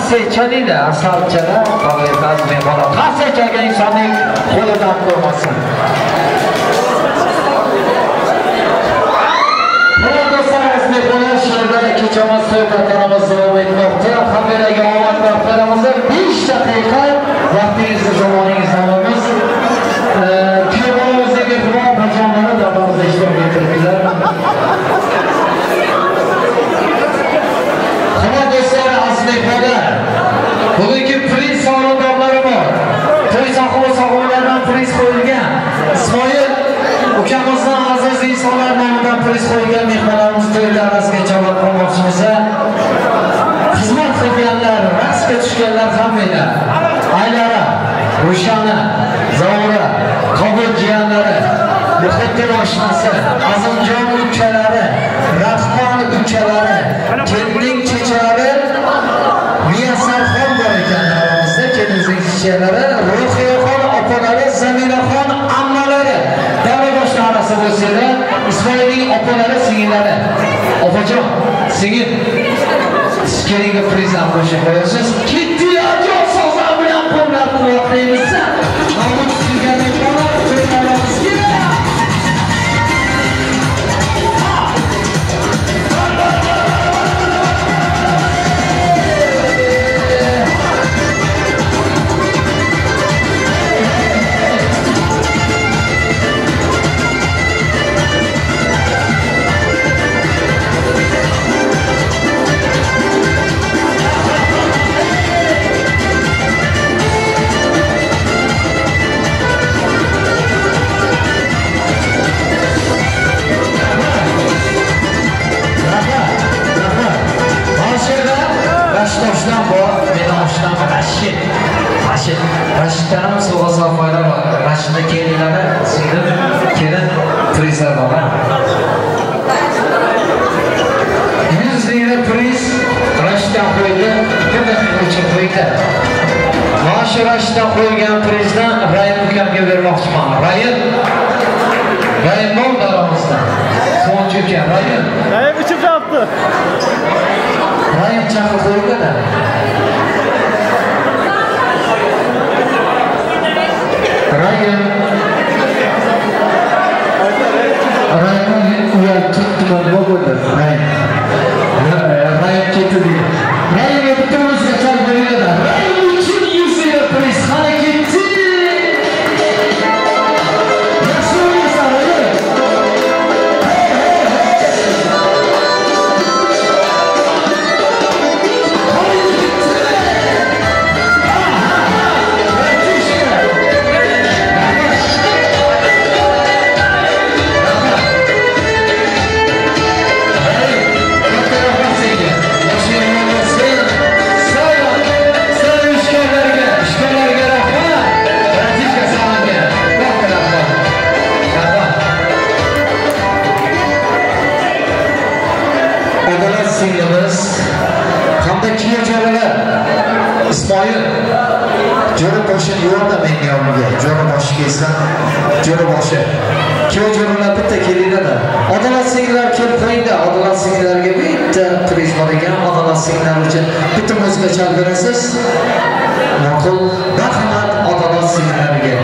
Qarsak chalinglar, asalchalar, qobiliyatli mehmonlar. Qarsak chalgan insonning qo'lidan ko'rmasin. Do'stlar, mehmonlar, kechamiz to'y tantanamiz davom etmoqda. Hammalarga omadlar tilaymiz. 5 daqiqa vaqtingizni, zamoningizni olamiz. Kuyovimizga mehribon opajonlari davramizda ishtirok ettirdilar. Hurmatli do'stlar, aziz mehmonlar, bugungi priz sovrindorlari bor. To'y sohibi sohiblaridan priz qo'yilgan. Ismoil ukamizdan aziz insonlar nomidan priz qo'yilgan mehmonlarimiz to'y davrasiga chorlab qolmoqchimiz. Xizmat qilganlar, raqsga tushganlar hammanglar. Aylara, Rushana, Zavura, Qobul jiyanlari, Muhiddin oshnasi, Azimjon ukalari, Rahmon ukalari, kelinning chechalari, Muyassarxon bor ekan aramizda, kelinimizning chechalari, Ruhiyaxon opalari, Zamilaxon ammalari. Davra boshlarasi bo'lsanglar, Ismoilning opalari, singillari. Opajon, singil, siz kelinga prizdan qo'shib qo'yasiz. Ketdi ajoyib so'zlar bilan qo'llab-quvvatlaymiz. Rashid bor, meni oshnam Rashid. Rashid, Rashiddan ham sovg'a sovg'alar bor. Rashidning kelinlari, singlim, kelin prizlar bor. 100 minglik priz Rashiddan qo'yildi. Bir daqiqa uchun qo'yildi. Mana shu Rashiddan qo'yilgan prizdan Rayim ukamga bermoqchiman. Rayim, Rayim bor aramizda. So'nchi ukam, Rayim. Rayim ichib yotdi. Rayim chaqir qo'yildi. Rayim, Rayim uyalib ketdi, nima bo'ldi? Rayim, Rayim ketdi deydi. Rayimga bitta o'ziga chalib beriladi. Rayim uchun 100 ming priz qani ketdi. Yaxshi o'ynaysan, Rayim. Hamda kuyov-jo'ralar Ismoil jo'ra boshini yubordi menga yoniga. Jo'ra boshi kelsin, jo'ra boshi. Kuyov-jo'ralar bitta kelinglar. Adolat singillar kelib qo'yinglar. Adolat singillarga bitta priz bor ekan. Adolat singillar uchun bitta muzika chalib berasiz. Ma'qul. Marhamat adolat singillarga.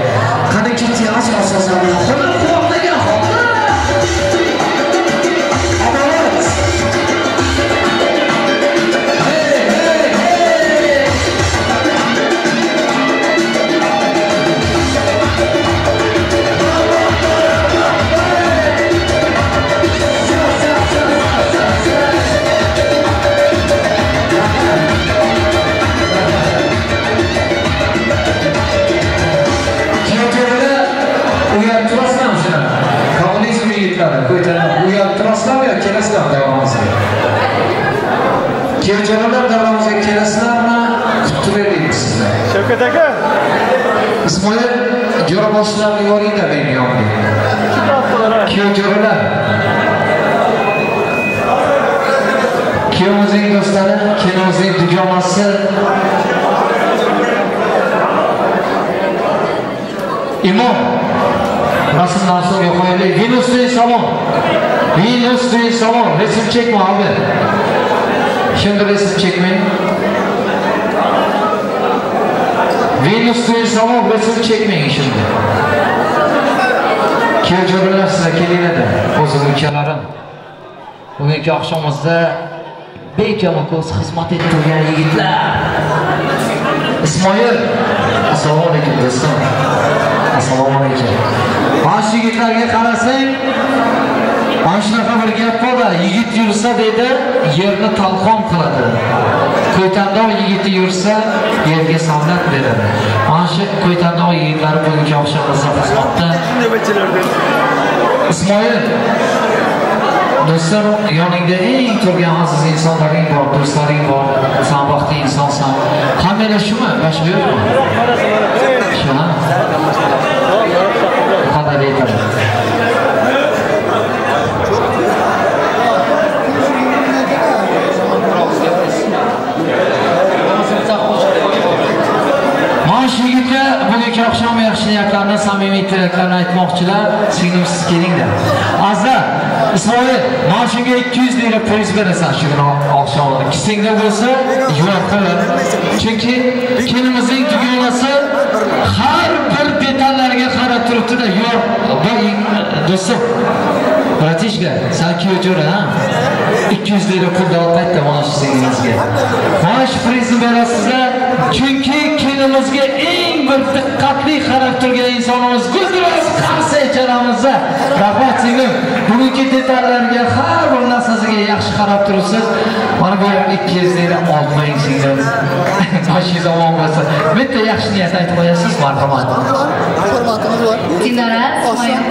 Qani ketdi asosan bilan qo'llab-quvvatlagan xotin. Adolat. Uyalib turasizlarmi yo kelasizlarmi davramizga? Kuyov-jo'ralar davramizga kelasizlarmi? Kutib sizlar. Shavkat aka. Ismoil, jo'ra boshlarni yuboringlar menga yoniga. Kuyov-jo'ralar. Kuyovimizning do'stlari, kelinimizning dugonasi. Imom rasmdan so'ng qo'yaylik. Venusli salon. Venusli salon. Resim chekma abi. Şimdi resim çekmeyin. Minus suyu savob bo'lsin, chekmang shunda. Kuyov jo'ralar sizlar kelinglar, o'zim ukalarim. Bugungi oqshomimizda bekama ko'z xizmat etib turgan yigitlar. Ismoil, assalomu alaykum do'stim. Assalomu alaykum. Mana shu yigitlarga qarasang, mana shunaqa bir gap bor-da, yigit yursa dedi, yerni talqon qiladi. Ko'ytandog' yigiti yursa, yerga savlat beradi. Mana shu Ko'ytandog' yigitlari bugungi oqshomimizda xizmatda. Ismoil, do'stlar, yoningda eng turgan aziz insonlaring bor, do'stlaring bor, san baxtli insonsan. Hammalar shumi? Boshqa yo'qmi? Shu, ha? Bu qadar yetadi. Mana shu yigitlar bugungi oqshom yaxshi niyatlarni, samimiy tilaklarni aytmoqchilar. Singlim, siz kelinglar. Azizlar, Ismoil, mana shunga 200 lira priz berasan shu kuni oqshomida. Kisingda bo'lsa, yo'q qil. Chunki kelinimizning dugonasi har bir detallarga qarab turibdi-da, yo'q. Bu do'stim, bratishka, sen kuyov jo'ra, ha? 200 lira pulni olib qaytdi mana shu singlimizga. Mana shu prizni berasizlar, chunki kelinimizga eng bir diqqatli qarab turgan insonimiz Guldiroz qarsa echaramizda. Rahmat singlim. Bugungi detallarga, har bir narsasiga yaxshi qarab turibsiz. Mana bu 200 lira olmang singlim. Boshingiz omon bo'lsin. Bitta yaxshi niyat aytib qo'yasiz, marhamat. Hurmatimiz bor. Dinora, Ismoil,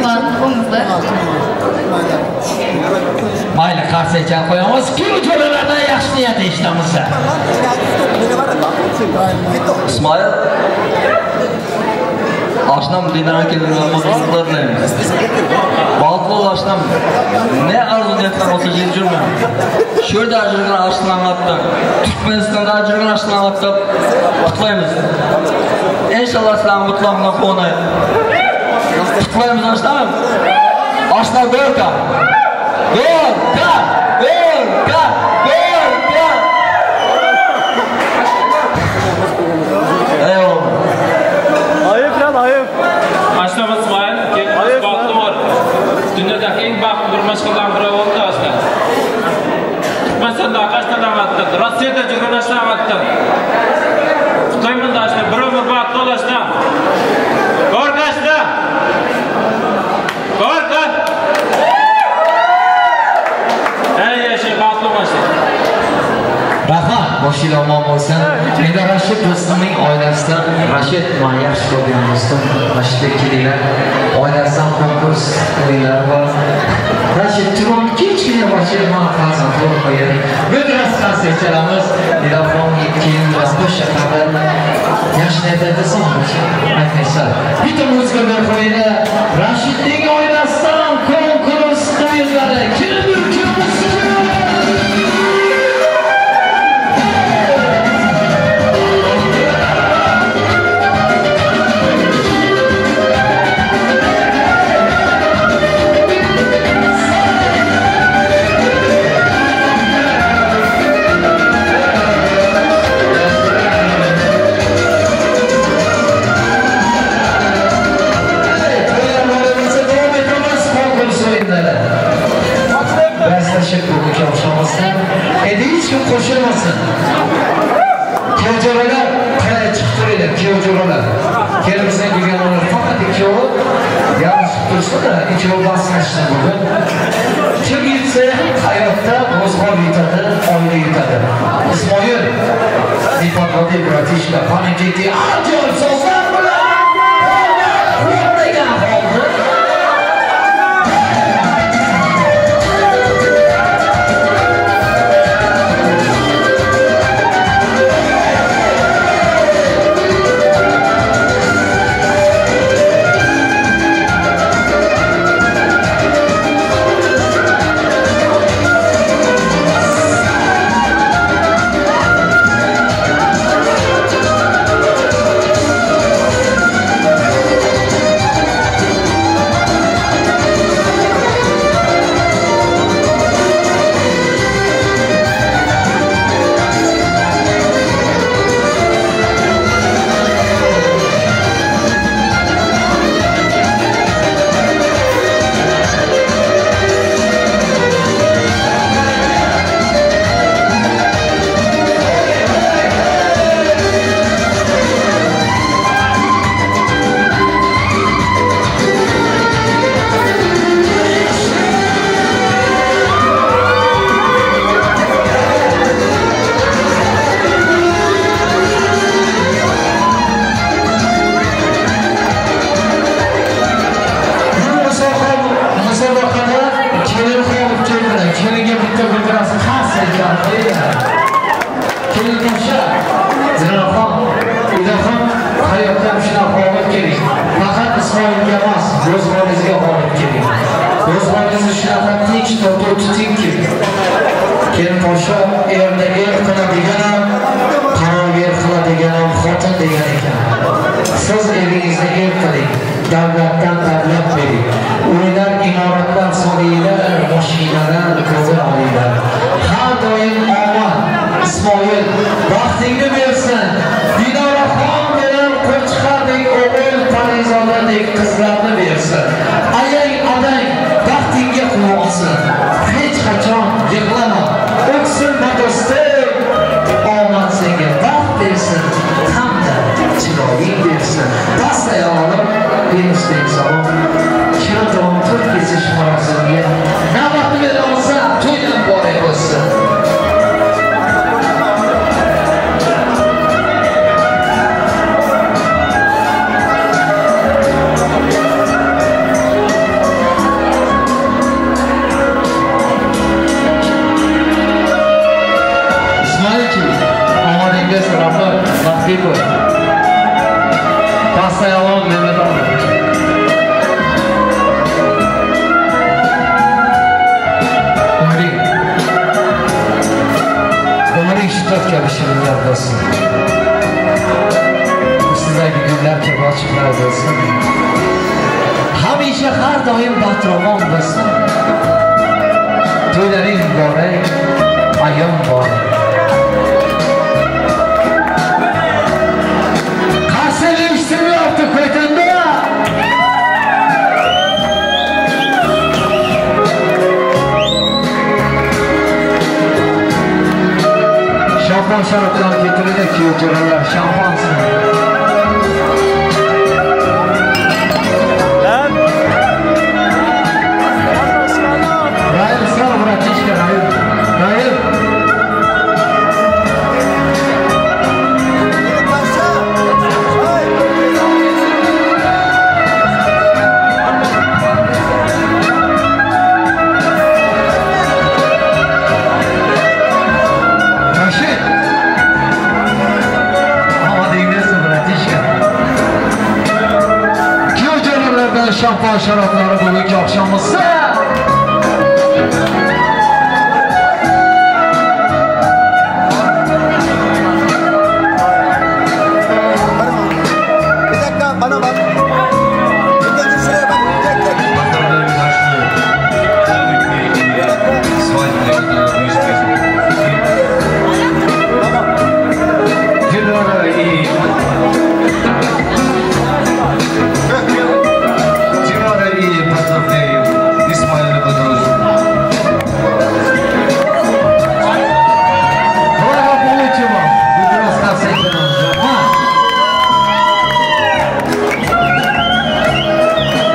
Mayli, qarsak chalib qo'yamiz. Kuyov jo'ralardan yaxshi niyat eshitamiz. İsmail, aşnam Dinara kelinime mutluluklar dileyim. Baxtlı ol aşnam. Ne arzu niyetler olsa jürmem. Şurada acırgan aşkını anlattı. Türkmenistan'da acırgan aşkını anlattı. Kutlayımız. İnşallah sizlerin mutluğuna konayım. Kutlayımız aşnam. Aşna Gorka. Gorka! Gorka! Gorka! Eyvallah. Ayıp lan, ayıp. Aşnam İsmail, kelinimiz baxtli bor. Dunyodagi eng baxtli bir mashg'ulotdan biri bo'ldi aşna. Turkmanistonda aşnadan anlattı. Rossiyada jurgan aşna anlattı. Kutlayman da aşna, bir umr baxtli ol aşna. Gorka aşna! Gorka! Ey yaşa, baxtli ol aşna. Rahmat, boshinglar omon bo'lsin. Endi Rashid do'stimning oilasidan, Rashid men yaxshi ko'rgan do'stim, Rashidga kelinglar. Oilasidan konkurs o'yinlari bor. Rashid turon kichkina boshini mana farzand tug'ib qo'ygan. Bir rasmasi chalamiz. Ilohim keyin boshqa shaharda yaxshi niyat aytasan, aytmaysan. Bitta muzika berib qo'yinglar. Rashidning oilasidan konkurs o'yinlari. Kimdir kim bo'lsin? Endi hech kim qo'shilmasin. Kuyov jo'ralar qiraya chiqib turinglar, kuyov jo'ralar. Kelinimizning dugonalari faqat ikkovi yarim chiqib tursin-da, ikkovi bahslashsin bugun. Kim yutsa hayotda ro'zg'or yutadi, oila yutadi. Ismoil, не подводи, братишка, паники, ajoyib so'zlar bilan degan holda Ismoilga emas, ro'zg'oringizga g'olib keling. Ro'zg'oringizni shunaqa tinch totuv tutingki, kelinposhsho erni er qiladigan ham, qaro yer qiladigan ham xotin degan ekan. Siz evingizni er qiling, davlatdan davlat bering. Uylar, imoratlar solinglar, mashinalar ko'zga olinglar. Har doim omad, Ismoil, baxtingni bersin. Dinoraxon bilan Qo'chqardek o'g'il, Parizodadek qizlarni bersin. Ayang, adang baxtingga quvonsin. Hech qachon yig'lama. O'ksinma do'stim. Omad senga baxt bersin, hamda chiroying bersin. Pastaya olib, Venusdek salom. Shirin taom to'rt kesish marosimiga navbatni bera olsa, to'y muborak bo'lsin. Omadingiz rahmat, baxtli bo'l. Pastayalon Mehmet aka. Umring shiddat kabi shirinlar bo'lsin. Ustidagi gullar kabi ochiqlar bo'lsin. Hamisha har doim baxtiravon bo'lsin. To'ylaring muborak, ayyom muborak. Şampan şaraplar getirin ki otururlar şampansın. Rahim sağ bırakışka Rahim. Rahim. Şampan şarapları bugünkü akşamımızda. Bir dakika bana bak. Bir dakika şuraya bak. Tek tek.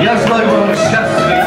Я желаю вам счастья и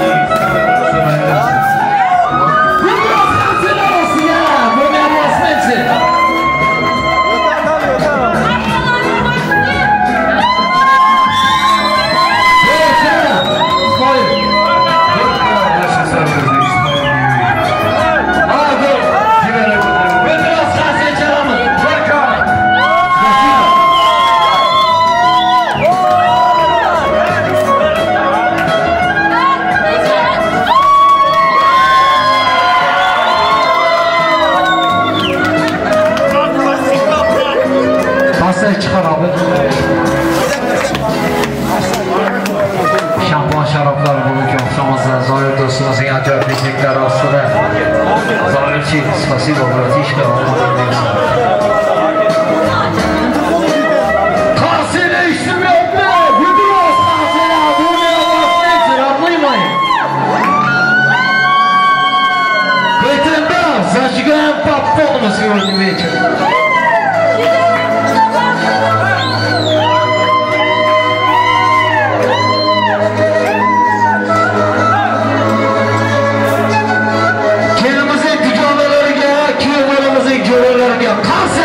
Şampan şaraplar bugünkü akşamımızda Zoir dostumuzun acayip teşekkürler aslında. Zoirçi, spasibo, bratishka. Kasene işim yaptı. Yuduruz kasene. Buraya basmayın. Anlaymayın. Көтенбе, зажигаем по полному сегодня вечером. Kelimizin dugonalariga, kuyovlarimizning jo'ralariga qarshi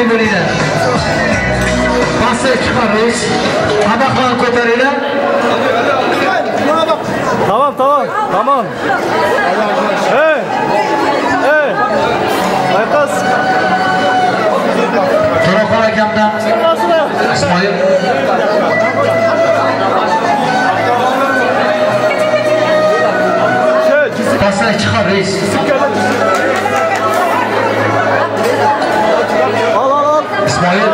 Baxtli bo'linglar. Pastga chiqarish, qadoqlarni ko'taringlar. Tamam, tamam, tamam. Hey! Hey! Ayqaz. To'raqul akamdan Ismoil. Pastga chiqar reis. Al, al, al. Ismoil.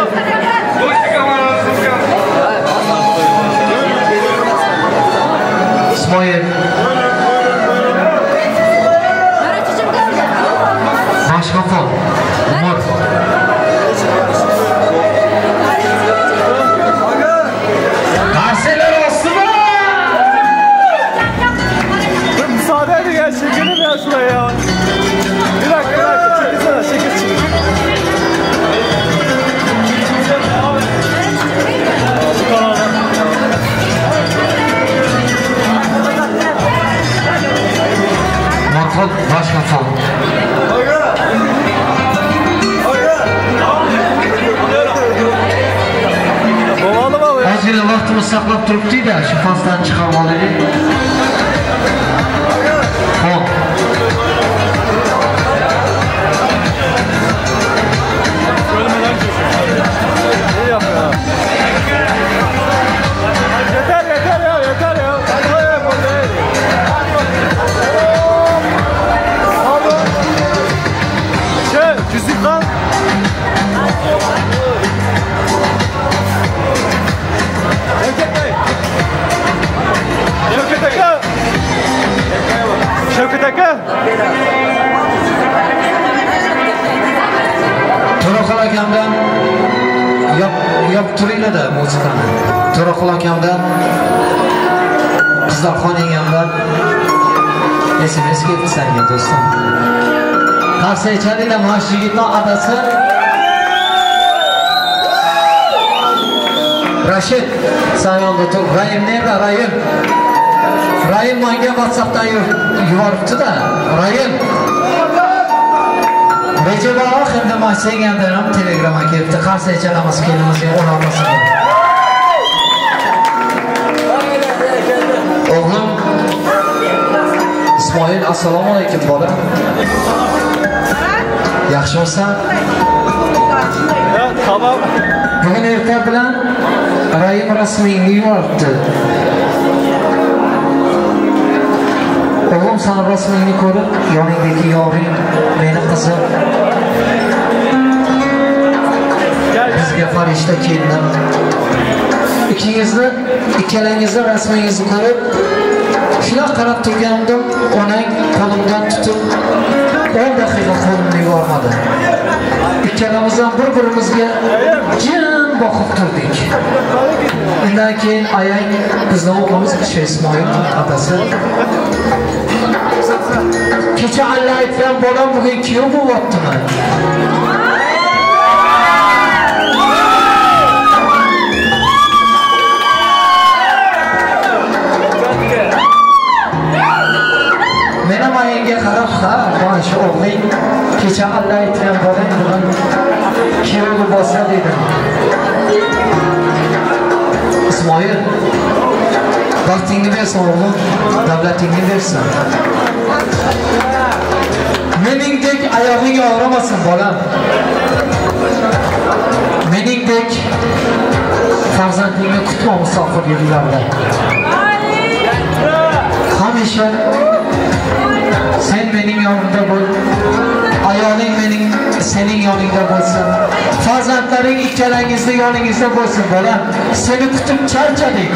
Ismoil. Boshqa qo'l. Umar. Qarsilar ostida. Bir müsaade edin ya, çekelim ya şuraya ya. Bir dakika, bir dakika, çekilsene, çekil, çekil. Markol, boshqa qo'l. Ozgina vaqtimiz saqlab turibdi-da, shu pastdan chiqarib olaylik. Xo'p. Yeter, yeter ya, yeter ya. Şey, cüzük lan. Şevket Bey. Şevket aka. Şevket aka. To'raqul akamdan yop turinglar-da muzikani. To'raqul akamdan Qizlarxon yengamdan SMS keldi senga do'stim. Qarsak chalinglar, mana shu yigitning adasi Rashid, sen yonda tur. Rahim nerede? Rahim. Rahim menga WhatsApp'dan yuboribdi-da. Rahim. Recep ağa hem de Mahsengen'den ham Telegram'a kelibdi. Qarsak chalamiz kelinimizga, o'lamizga. O'g'lim Ismoil, assalomu alaykum bola. Yaxshimisan? Tamam. Bugun erta bilan Rahim rasmingni yuboribdi. O'g'lim, seni rasmingni ko'rib, yoningdagi yoring, meni qizim, bizga farishta keldim. Ikkingizni, ikkalangizni rasmingizni ko'rib, shunaqa qarab turganimda onang qo'limdan tutib 10 daqiqa qo'limni yubormadi. Ikkalamiz ham bir-birimizga jim boqib turdik. Undan keyin ayang bizni o'g'limiz Ismoil otasi. Kecha alla aytgan bolam bugun kuyov bo'lyaptimi? Men ham ayangga qarab, ha, mana shu o'g'ling kecha alla aytgan bolang bugun kuyov bo'lsa dedim. Ismoil, baxtingni bersin o'g'lim, davlatingni bersin. Meningdek oyog'ing og'rimasin bolam. Meningdek farzandingni kutma musofir yo'llarda. Hamisha sen mening yonimda bo'l, ayoling mening sening yoningda bo'lsin. Farzandlaring ikkalangizni yoningizda bo'lsin bolam. Seni kutib charchadik.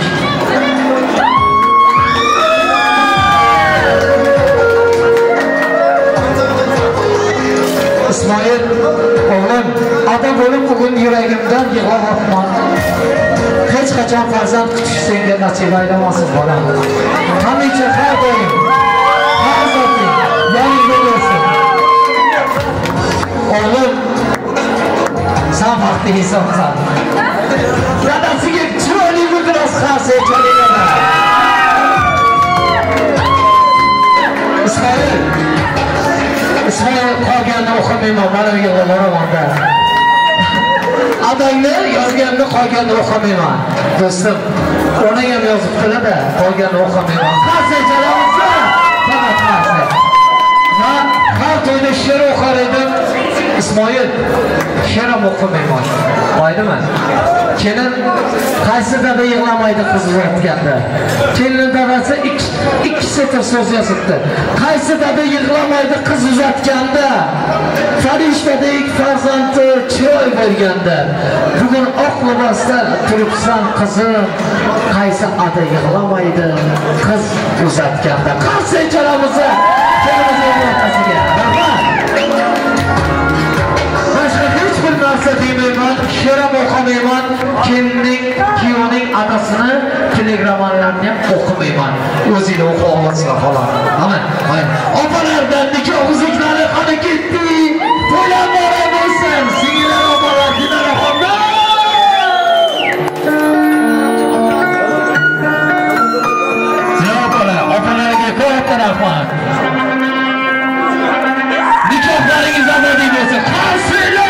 Ismoil o'g'lim, ota bo'lib bugun yuragimdan yig'layapman. Hech qachon farzand kutish senga nasib aylamasin bolam. Hamisha har doim har zoting yoningda bo'lsin. O'g'lim, sen baxtli insonsan. Dadasiga chiroyli bir biroz qarsak chalinglar. Ismoil, Ismoil qolganini o'qimayman, mana bu yerga boraman-da. Adangni yozganini qolganini o'qimayman. Do'stim, uni ham yozibdilar-da, qolganini o'qimayman. Qarsak chalamizmi? Faqat qarsak. Men har to'yda she'r o'qar edim. Ismoil, she'r ham o'qimayman. Qo'ydimi? Kelin qaysi dada yig'lamaydi qiz uzatganda? Kelin dadasi ikki satr so'z yozibdi. Qaysi dada yig'lamaydi qiz uzatganda? Farishtadek farzandi chiroy berganda. Bugun oq libosda turibsan qizim, qaysi ada yig'lamaydi qiz uzatganda? Qarsak chalamiz kelinimizning otasiga. Rahmat. Boshqa hech bir narsa demayman, she'r ham o'qimayman, kelinning, kuyovning adasini telegrammalarni ham o'qimayman. O'zinglar o'qib olasizlar xolos. Mana, mana. Opalardan nikoh uzuklari qani ketdi? To'ylar muborak bo'lsin, singillar, opalar, Dinoraxonda. Opalar, opalarga katta rahmat. Nikohlaringiz abadiy bo'lsin. Qarsinglar!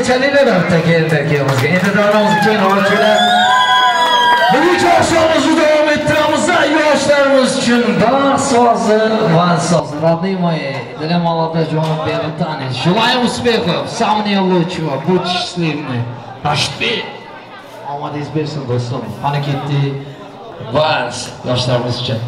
Chalinglar bitta keldi kuyovimizga. Endi davramiz keyin olchilar. Bugungi oqshomimizni davom ettiramiz. Yoshlarimiz uchun baxt sozi va soz. Родные мои, для молодоженов первый танец. Желаем успехов, самого лучшего, будь счастливы. Rashidbek, omadingiz bersin do'stim. Qani ketdi vals yoshlarimiz uchun.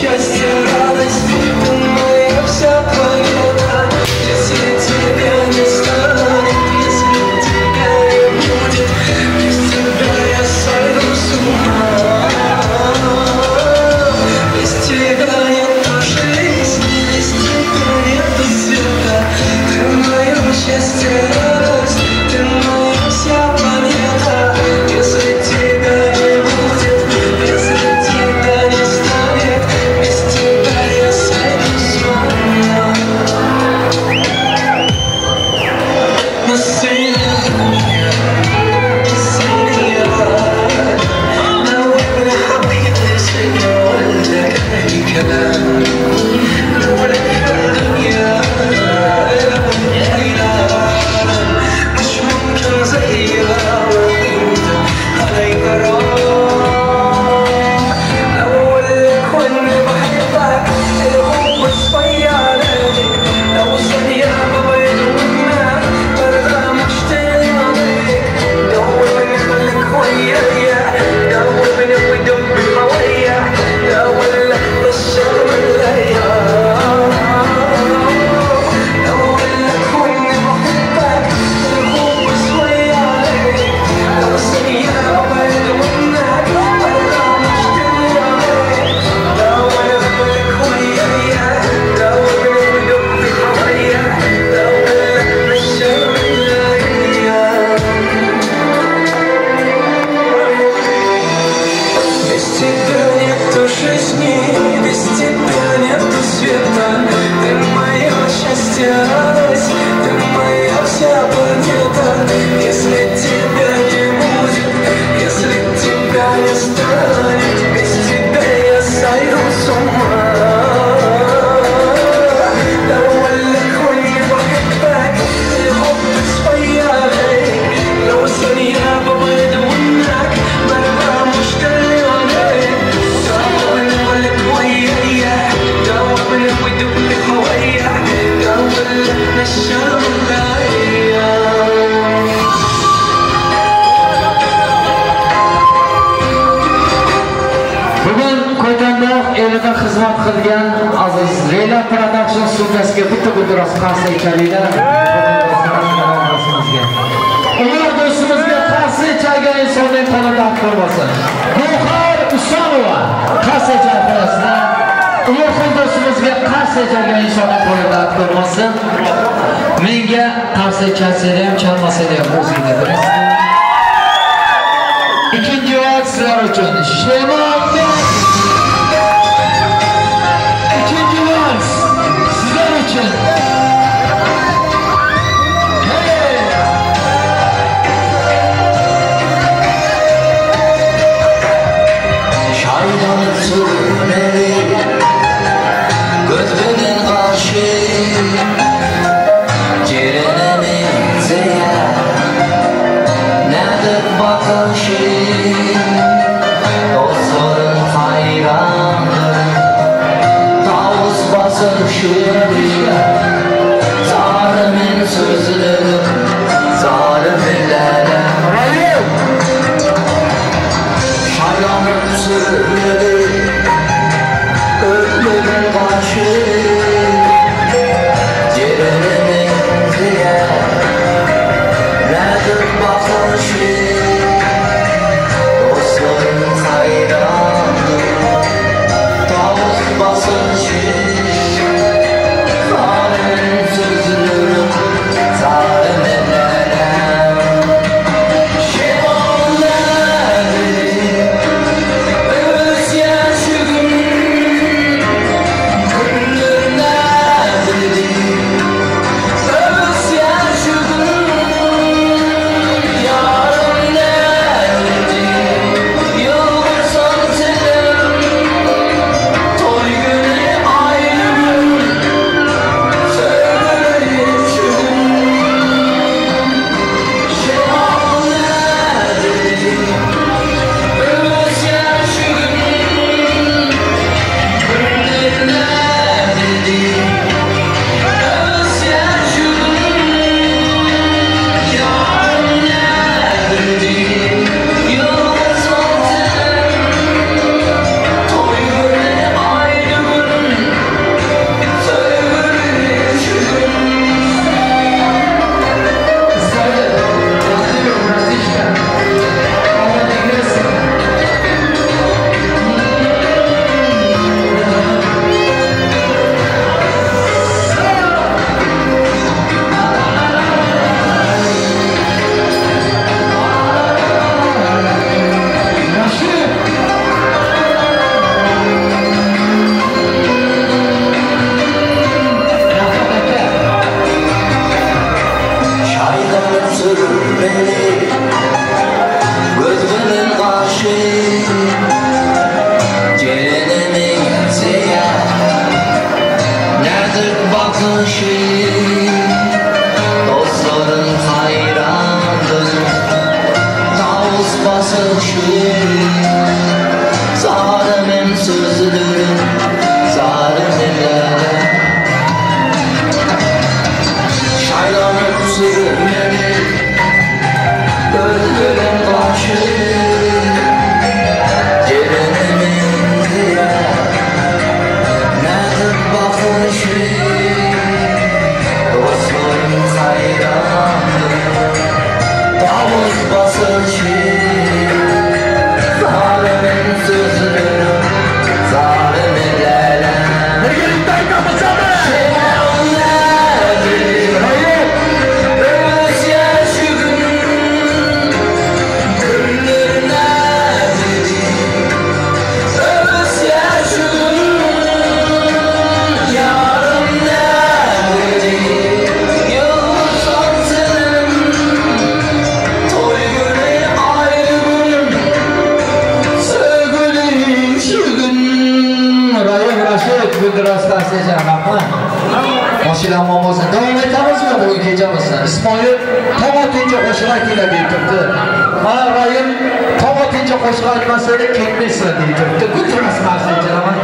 Счастье, радость, ты моя вся планета. Если тебе Bugun Ko'tanbog' elida xizmat qilgan aziz Leyla Production studiyasiga bitta gulduros qarsak chalinglar. Umar do'stimizga qarsak chalgan insonning qo'li dard ko'rmasin. Gavhar Usmonova qarsak chalib. Umar do'stimizga qarsak chalgan insonning qo'li dard ko'rmasin. Menga qarsak chalsanglar ham, chalmasanglar ham o'zingizlar bilasizlar. Ikkinchi vaqt sizlar uchun Shemon. İkinci vals sizler için. Hey! Şaydan sürmeli gözünün karşı Ceren'in zeyer nedir bakışı dostların hayrandır Zalimin sözleri, zalimlere. Şaylanıp sürmeli, ölümün karşı. Ceren'imin diye, nedir bakışı. Dostların hayrandır, tavus basışı. Gözünün karşı Ceren'imin zeyer nedir bakışı dostların hayrandır tavus basışı zalimin sözleri zalimlere. Şaylanıp sürmeli gözlerin karşı Ceren'imin diye nedir bakışı dostların hayrandır tavus basışı zalimin sözleri zalimlere. Davom etamizmi bugun kechamizni? Ismoil tong otincha qo'shiq aytinglar deb turibdi. Mana Rayim tong otincha qo'shiq aytmasanglar ketmaysizlar deb turibdi. Guldiras qarsak chalaman.